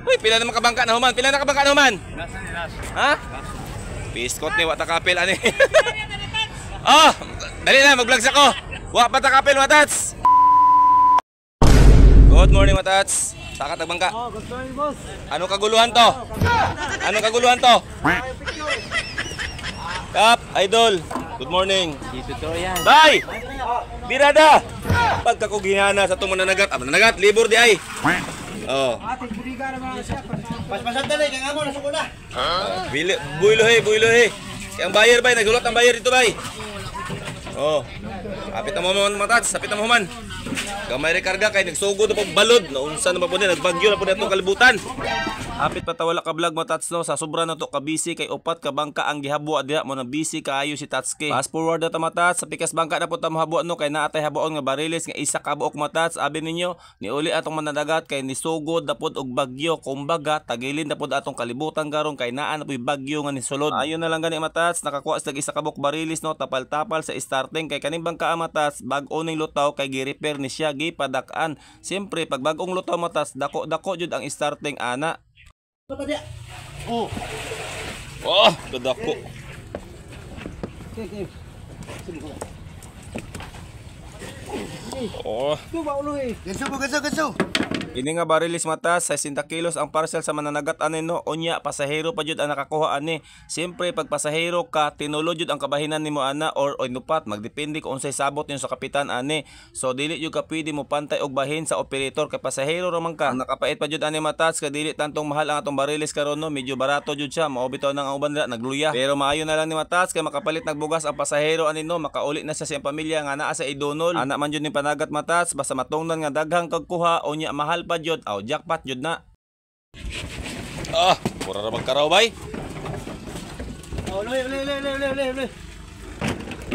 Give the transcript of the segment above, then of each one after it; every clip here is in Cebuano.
Uy, pila na makabangka na human? Pila na kabangka na human? Ha? Piskot ni wa ta kapil ani. Oh, dali na mag-vlog sa ko. Wa pa ta kapil, matats. Good morning, matats. Saka tagbangka. Oh, good morning, boss. Ano kaguluhan to? Ano kaguluhan to? Kap, idol. Good morning. Dito to yan. Bye! Birada! Pagkakuginana sa itong mananagat. Ah, mananagat, libur di ay. Oh. Ate, buliga na mga siya. Paspasan dali, kaya nga mo, nasa ko na. Bili, buylo he, buylo he. Ang buyer bay, nagulot ang buyer dito bay. Oh. Kapit na mo man matats, sapit na mo man. Gamay rekarga kay nagsugod na pong balod, naunsa na pa po ni, nagbagyo na po na itong kalibutan. Hapit pa ta wala ka vlog matats no, sa sobra na to ka busy kay upat ka bangka ang gihabwa diha mo na busy kaayo si Tatske. Fast forward na ta matats, sa pikas bangka na po ta mohabwa no kay naatay habuon nga bariles nga isa ka buok matats. Abi ninyo niuli atong manadagat kay nisugod na pod og bagyo, kumbaga tagilin na pod atong kalibutan karon kay naa na po'y bagyo nga nisulod. Ayon na lang gani matats, nakakuha sa isa ka buok bariles no, tapal-tapal sa starting kay kaning bangka matats, bag-o ning lutaw kay gi-repair ni siya gipadak-an. Siyempre pag bag-ong lutaw matats, dako-dako jud ang starting ana. Oh. Oh, kadako. Okay, okay. Oh. Ito ba ulo eh? Ganso po, ganso, ganso. Ini nga barilis mata, 60 kilos ang parcel sa mananagat ani no, unya pasahero pa jud ang nakakuha ani. Siyempre pag pasahero ka, tinulo jud ang kabahinan nimo ana or oy nupat, magdepende kung unsay sabot ninyo sa kapitan ani. So dili jud ka pwede mo pantay og bahin sa operator kay pasahero ra man ka. Ang nakapait pa jud ani matats kay dili tantong mahal ang atong barilis karon no, medyo barato jud siya, mao bitaw nang ang uban dira nagluya. Pero maayo na lang ni matats kay makapalit nagbugas ang pasahero ani no, makauli na siya sa iyang pamilya nga naa sa idonol. Ana man jud ni panagat matats, basta matungnan nga daghang kag kuha unya mahal pa jud, aw jackpot jud na. Ah, mura ra magkaraw bay. Oh, uli, uli, uli, uli, uli, uli.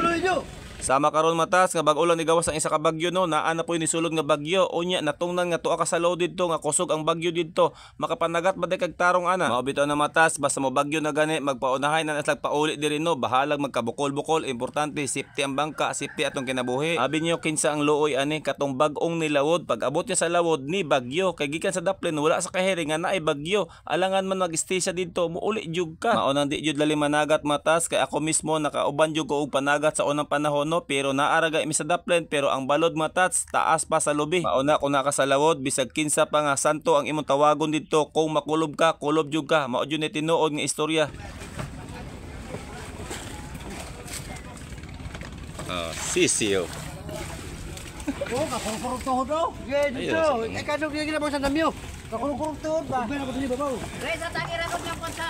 Uli, yo. Sama karon matas nga bag-o lang nigawas ang isa ka bagyo no, naa na po'y nisulod nga bagyo unya natungnan nga tuwa ka sa low didto nga kusog ang bagyo didto, makapanagat ba kag tarong ana. Mao bitaw na matas, basta mo bagyo na gani magpaunahay na naslag pauli diri no, bahalag magkabukol-bukol, importante safety ang bangka, safety atong kinabuhi. Abi niyo kinsa ang luoy ani katong bag-ong nilawod, pag abot niya sa lawod ni bagyo kay gikan sa daplin wala sa kaheri nga naay bagyo, alangan man mag-stay siya didto muuli jud ka. Mao nang di jud lali managat matas kay ako mismo nakauban jud ko og panagat sa unang panahon no, pero naara ga mi sa daplin pero ang balod matats taas pa sa lubi. Mao na kung naka sa lawod bisag kinsa pa nga santo ang imong tawagon didto, kung makulob ka kulob jud ka. Mao jud ni tinuod nga istorya. Sisiyo. Oh, kakurong-kurong tuhod daw. Yeah, dito. Eh, kanong gina mo sa namyo. Kakurong-kurong tuhod ba? Ugay na ko dili babaw. Reza, tangi ra ko niyang sa